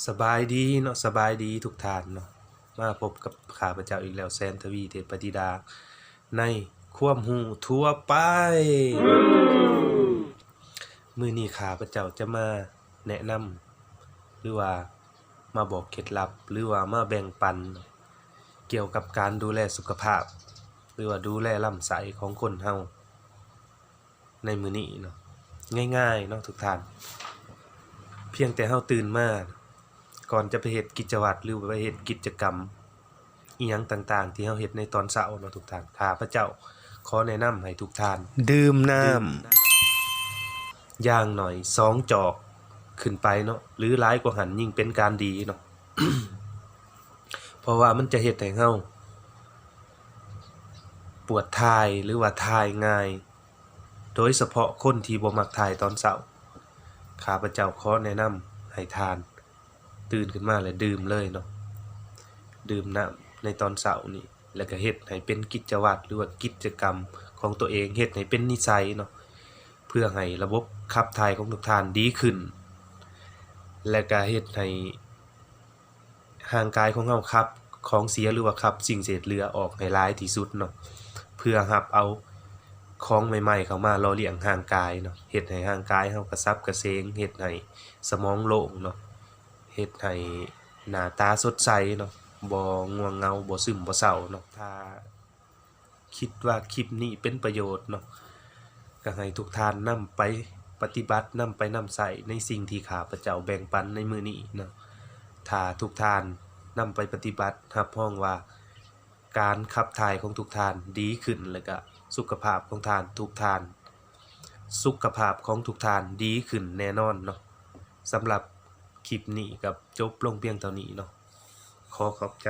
ສະບາຍດີເນາະ ສະບາຍດີທຸກທ່ານເນາະ ມາພົບກັບຂ້າພະເຈົ້າອີກແລ້ວ ແສນທະວີ ເທບປະຕິດາ ໃນຄວາມຮູ້ທົ່ວໄປ. ມື້ນີ້ຂ້າພະເຈົ້າຈະມາແນະນຳ ຫຼືວ່າມາບອກເຄັດລັບ ຫຼືວ່າມາແບ່ງປັນ ກ່ຽວກັບການດູແລສຸຂະພາບ ຫຼືວ່າດູແລລຳໄສ້ຂອງຄົນເຮົາ ໃນມື້ນີ້ເນາະ ງ່າຍໆເນາະທຸກທ່ານ ພຽງແຕ່ເຮົາຕື່ນມາ ກ່ອນຈະໄປເຮັດກິດຈະວັດ ຫຼືວ່າໄປເຮັດກິດຈະກຳອີ່ຫຍັງຕ່າງໆ ທີ່ເຮົາເຮັດໃນຕອນເຊົ້າເນາະທຸກທ່ານ ຂ້າພະເຈົ້າຂໍແນະນຳໃຫ້ທຸກທ່ານດື່ມນ້ຳຢ່າງໜ້ອຍສອງຈອກຂຶ້ນໄປເນາະ ຫຼືຫຼາຍກວ່າຫັ້ນຍິ່ງເປັນການດີເນາະ ເພາະວ່າມັນຈະເຮັດໃຫ້ເຮົາປວດຖ່າຍ ຫຼືວ່າຖ່າຍງ່າຍ ໂດຍສະເພາະຄົນທີ່ບໍ່ມັກຖ່າຍຕອນເຊົ້າ ຂ້າພະເຈົ້າຂໍແນະນຳໃຫ້ທ່ານຕື່ນຂຶ້ນມາແລ້ວດື່ມເລີຍເນາະ ດື່ມນ້ຳໃນຕອນເຊົ້ານີ້ ແລ້ວກະເຮັດໃຫ້ເປັນກິດຈະວັດ ຫຼືວ່າກິດຈະກຳຂອງຕົວເອງ ເຮັດໃຫ້ເປັນນິໄສເນາະ ເພື່ອໃຫ້ລະບົບຂັບຖ່າຍຂອງທຸກທ່ານດີຂຶ້ນ ແລະກະເຮັດໃຫ້ ຮ່າງກາຍຂອງເຮົາຂັບຂອງເສຍ ຫຼືວ່າຂັບສິ່ງເສດເຫຼືອອກໃຫ້ຫຼາຍທີ່ສຸດເນາະ ເພື່ອຮັບເອົາຂອງໃໝ່ໆເຂົ້າມາຫຼໍ່ລ້ຽງຮ່າງກາຍເນາະ ເຮັດໃຫ້ຮ່າງກາຍເຮົາກະສັບກະເສງ ເຮັດໃຫ້ສະໝອງໂລ່ງເນາະ ເຮັດໃຫ້ໜ້າຕາສົດໃສເນາະ ບໍ່ງ່ວງເຫງົາ ບໍ່ຊຶມ ບໍ່ເສົ້າເນາະ ຖ້າ ຄິດວ່າຄລິບນີ້ເປັນປະໂຫຍດເນາະ ກະໃຫ້ທຸກທ່ານນຳໄປປະຕິບັດ ນຳໄປນຳໃຊ້ໃນສິ່ງທີ່ຂ້າພະເຈົ້າແບ່ງປັນໃນມື້ນີ້ເນາະ ຖ້າທຸກທ່ານນຳໄປປະຕິບັດ ຮັບຮອງວ່າການຂັບຖ່າຍຂອງທຸກທ່ານດີຂຶ້ນ ແລະກະສຸຂະພາບຂອງທ່ານ ທຸກທ່ານ ສຸຂະພາບຂອງທຸກທ່ານດີຂຶ້ນແນ່ນອນເນາະ ສຳລັບຄລິບນີ້ກະຈົບລົງພຽງເທົ່ານີ້ເນາະ ຂໍຂອບໃຈ.